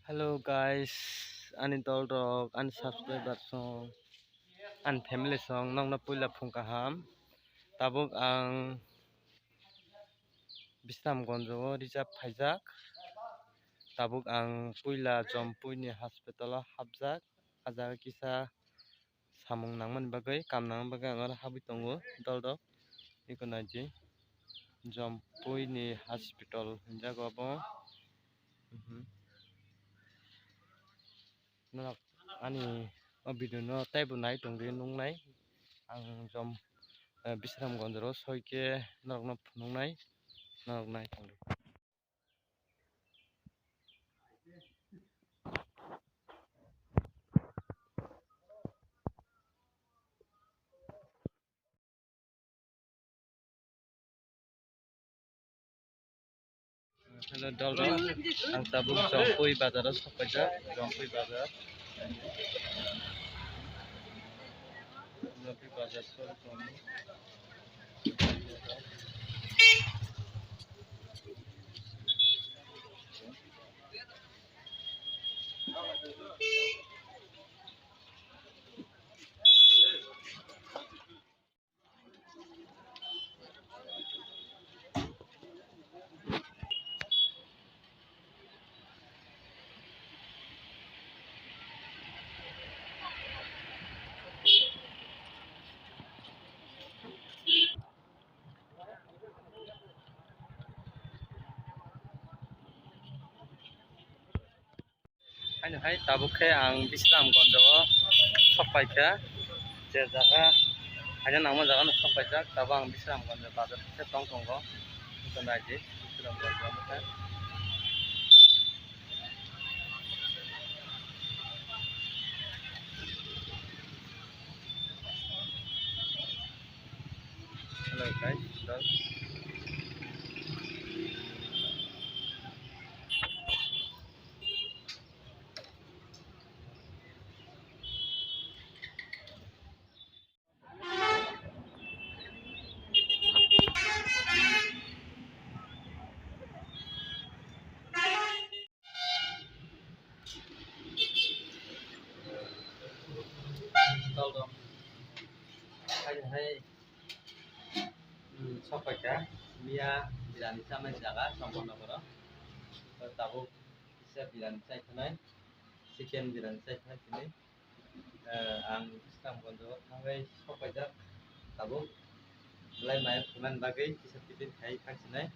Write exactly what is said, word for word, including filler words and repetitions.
Hello guys, ani dol rok, ani subscriber song, ani family song, nokno puila phung kaham. Tabuk ang Bisramganj o reserve phaijak. Tabuk ang puila Jompui ni hospital o hapjak. A jaga kisa samung nangmani bagwi, kam nangmani bagwi ang oro habwi tongo dol rok. Eko naidi Jompui ni hospital hinjago obo. Mhm. Norok ani o video no teibo nai tongdi nuknai. Ang Jom, eh, Bisramganj o soi khe norokno phunuknai, norok nai tongdi. Hello, dol rok. Ang tabuk Jompui bazar o sokpaijak, Jompui bazar. Jompui bazar sori tongo. Haino hai tabuk khe ang Bisramganj o sok paikha, je jaga haino nangma jaga no sok paijak, tabuk ang Bisramganj o bazar khe tong tongo, naidi Bisramganj o khe. Hello guys, dol. Tol rok. Hai, hai. Hmm, sok paikha. Miya birani chamani jaga, Chomponogoro. Tabuk kisa birani chai thanai. Chicken birani chai thanai tini. Eh, ang Bisramganj o thangwi sok paijak. Tabuk belai maya phunani bagwi kisa tiffin khai thang sinai.